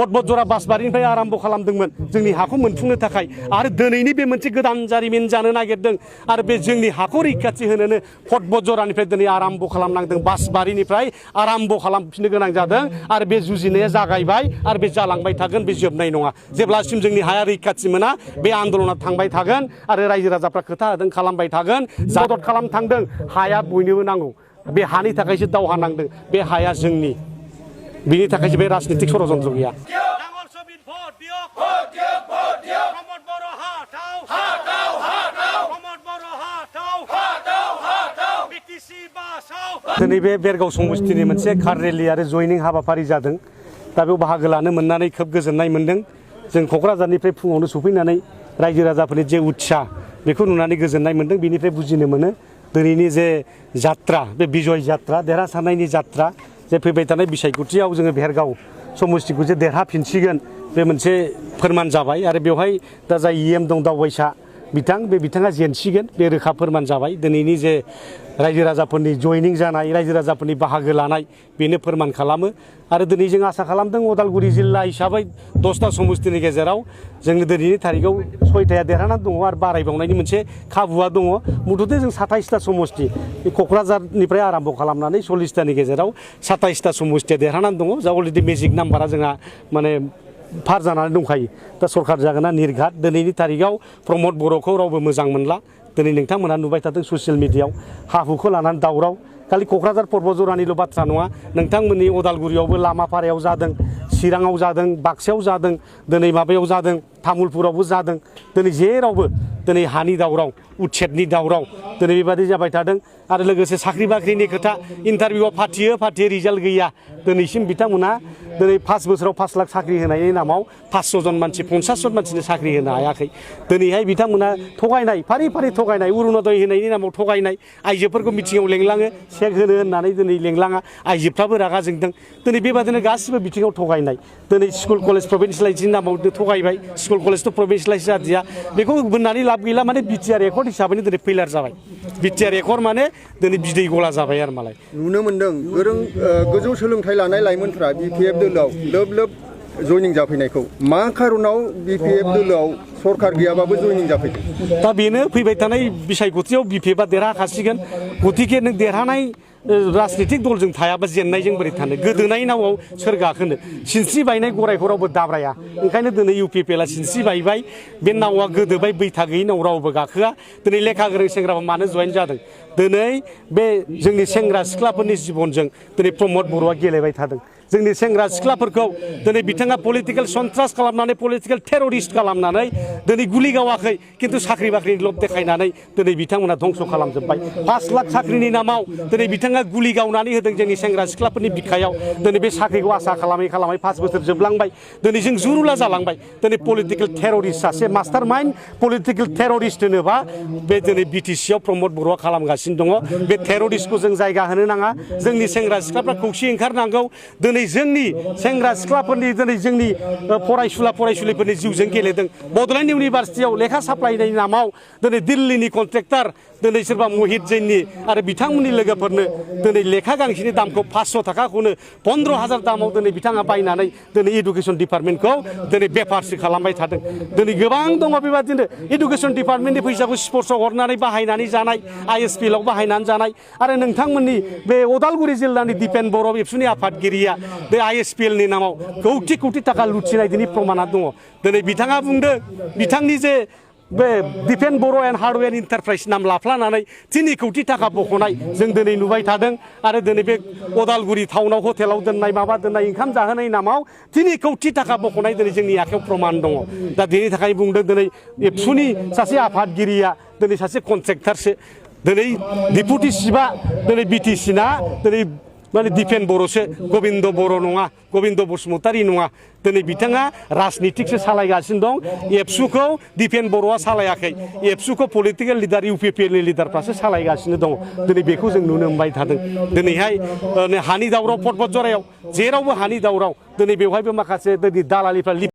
पद्मजरा बासबारिनिफ्राय आराम्भ खालामदोंमोन जोंनि हाखौ मोनफुंनो थाखाय आरो दिनैनि बे मोनसे गोदान जारिमिन जानो नागिरदों आरो बे जोंनि हाखौ रैखाथि होनोनो पद्मजरानिफ्राय दिनै आराम्भ खालामनांदों बासबारिनिफ्राय आराम्भ खालामफिननो गोनां जादों आरो बे जुजिनाया जागायबाय आरो बे जालांबाय थागोन बे जोबनाय नङा जेब्लासिम जोंनि हाया रैखाथि मोना बे आन्दोलना थांबाय थागोन आरो रायजो राजाफ्रा खोथा होदों खालामबाय थागोन मदद खालाम थांदों हाया बयनोबो नांगौ बे हानि थाखायसो दावहा नांदों बे हाया जोंनि बिनि थाखायसो बे राजनीतिक षড়यन्त्र गैया दिनै बे बेरगाव समस्तिनि मोनसे कार रेलि आरो जयनिं हाबाफारि जादों दा बेयाव बाहागो लानो मोननानै खोब गोजोननाय मोनदों जों क'क्राझारनिफ्राय फुङावनो सफैनानै रायजो राजाफोरनि जे उत्साह बेखौ नुनानै गोजोननाय मोनदों बिनिफ्राय बुजिनो मोनो दिनैनि जे जात्रा बे बिजय जात्रा देरहासारनायनि जात्रा जे फैबाय थानाय बिसायख'थियाव जोङो बेरगाव समस्तिखौ जे देरहाफिनसिगोन बे मोनसे फोरमान जाबाय आरो बेवहाय दा जाय EM दं दावबायसा बिथाङा जेनसिगोन बे रोखा फोरमान जाबाय दिनैनि जे रायजो राजाफोरनि जयनिं जानाय रायजो राजाफोरनि बाहागो लानाय बेनो फोरमान खालामो आरो दिनै जों आसा खालामदों उदालगुरि जिल्ला हिसाबै 10टा समस्तिनि गेजेराव जोंनि दिनैनि तारिखआव 6टाया देरहानानै दङ आरो बारायबावनायनि मोनसे खाबुआ दङ मुथते जों 27टा समस्ति क'क्राझारनिफ्राय आराम्भ खालामनानै 40टानि गेजेराव 27टा समस्तिया देरहानानै दङ जा अलरेडि मेजिक नाम्बारा जोंहा माने पार जानानै दंखायो दा सरकार जागोना निर्घात दिनैनि तारिखआव प्रमद बर'खौ रावबो मोजां मोनला दिनै नोंथांमोना नुबाय थादों ससियेल मिडियायाव हाहुखौ लानानै दावराव खालि क'क्राझार पर्बजरानिल' बाथ्रा नङा नोंथांमोननि उदालगुरियावबो लामाफारायाव जादों चिराङाव जादों बाक्सायाव जादों दिनै माबायाव जादों तामुलपुरावबो जादों दिनै जेरावबो दिनै हानि दावराव उच्छेदनि दावराव दिनै बेबादि जाबाय थादों आरो लोगोसे साख्रि बाख्रिनि खोथा इन्टारभिउआव फाथियो रिजाल्ट गैया दिनैसिम बिथांमोना दिनै 5 बोसोराव 5 लाख साख्रि होनायनि नामाव 500 जन मानसि 50 जन मानसिनो साख्रि होनो हायाखै दिनैहाय बिथांमोना थगायनाय फारि फारि थगायनाय अरुणोदय होनायनि नामाव थगायनाय आइजोफोरखौ मिथिङाव लेंलाङो सेक होनो होननानै दिनै लेंलाङा आइजोफ्राबो रागा जोंदों दिनै बेबादिनो गासिबो बिथिङाव थगायनाय दिनै स्कुल कलेज प्रभिन्सियेलाइजेसननि नामाव थगायबाय स्कुल कलेजथ' प्रभिन्सियेलाइज जादिया बेखौ बुंनानै लाब गैला माने बिटिआर एकर्ड हिसाबैनो दिनै फैलार जाबाय बिटिआर एकर्ड माने दिनै बिदै गला जाबाय आरो मालाय नुनो मोनदों गोजौ सोलोंथाइ लानाय लाइमोनफ्रा BPF दोलोआव लोब जयनिं जाफैनायखौ मा खारनाव BPF दोलोआव सरकार गैयाबाबो जयनिं जाफैदों दा बेनो फैबाय थानाय बिसायख'थियाव BPFआ देरहाखासिगोन गतिके नों देरहानाय राजनीतिक दलजों थायाबा जेननायजों बोरै थानो गोदोनाय नावाव सोर गाखोनो सिनस्रि बायनाय गरायखौ रावबो दाब्राया ओंखायनो दिनै UPPLआ सिनस्रि बायबाय बे नावा गोदोबाय बैथा गैयै नाव रावबो गाखोआ दिनै लेखा गोरों सेंग्राफोरा मानो जयेन जादों दिनै बे जोंनि सेंग्रा सिख्लाफोरनि जिबनजों दिनै प्रमद बर'आ गेलेबाय थादों जोंनि सेंग्रा सिख्लाफोरखौ दिनै बिथाङा पलिटिकेल सन्त्रास खालामनानै पलिटिकेल टेररिस्ट खालामनानै दिनै गुलि गावाखै खिन्थु साख्रि बाख्रिनि लब देखायनानै दिनै बिथांमोना धंस खालामजोब्बाय 5 लाख साख्रिनि नामाव दिनै बिथाङा गुलि गावनानै होदों जोंनि सेंग्रा सिख्लाफोरनि बिखायाव दिनै बे साख्रिखौ आसा खालामै 5 बोसोर जोबलांबाय दिनै जों जुरुला जालांबाय दिनै पलिटिकेल टेररिस्ट सासे मास्टार माइन्ड पलिटिकेल टेररिस्ट होनोबा बे दिनै BTC आव प्रमद बर'आ खालामगासिनो दङ बे टेररिस्टखौ जों जायगा होनो नाङा जोंनि सेंग्रा सिख्लाफ्रा खौसे ओंखारनांगौ दिनै जोंनि सेंग्रा सिख्लाफोरनि दिनै जोंनि फरायसुलिफोरनि जिउजों गेलेदों बड'लेण्ड इउनिभारसिटियाव लेखा साप्लायनायनि नामाव दिनै दिल्लीनि कन्ट्रेक्टर दिनै सोरबा महित जैननि आरो बिथांमोननि लोगोफोरनो दिनै लेखा गांसेनि दामखौ 500 थाखाखौनो 15,000 दामाव दिनै बिथाङा बायनानै दिनै इडुकेसन डिपार्टमेन्टखौ दिनै बेफारसो खालामबाय थादों दिनै गोबां दङ बेबादिनो इडुकेसन डिपार्टमेन्टनि फैसाखौ स्पर्ट्सआव हरनानै बाहायनानै जानाय ISPLआव बाहायनानै जानाय आरो नोंथांमोननि बे उदालगुरि जिल्लानि दिपेन बर' एबसुनि आफादगिरिया बे ISPLनि नामाव कौटि थाखा लुथिनाय दिनै प्रमाना दङ दिनै बिथाङा बुंदों बिथांनि जे बे दिपेन बर' एन्ड हार्डवेयर इन्टारप्राइज नाम लाफ्लानानै 3 कौटि थाखा बख'नाय जों दिनै नुबाय थादों आरो दिनै बे उदालगुरि टाउनाव हटेलाव दोननाय माबा दोननाय ओंखाम जाहोनाय नामाव 3 कौटि थाखा बख'नाय दिनै जोंनि आखायाव प्रमान दङ दा बेनि थाखाय बुंदों दिनै एबसुनि सासे आफादगिरिया दिनै सासे कन्ट्रेक्टरसो दिनै डिपुटि चिफआ दिनै BTC ना दिनै माने दिपेन बर'सो गबिन्द बर' नङा गबिन्द बसुमतारी नङा दिनै बिथाङा राजनीतिकसो सालायगासिनो दं एबसुखौ दिपेन बर'आ सालायाखै एबसुखौ पलिटिकेल लिडार UPPLनि लिडारफ्रासो सालायगासिनो दङ दिनै बेखौ जों नुनो मोनबाय थादों दिनैहाय हानि दावराव पद्मजरायाव जेरावबो हानि दावराव दिनै बेवहायबो माखासे दिनै दालालिफ्रा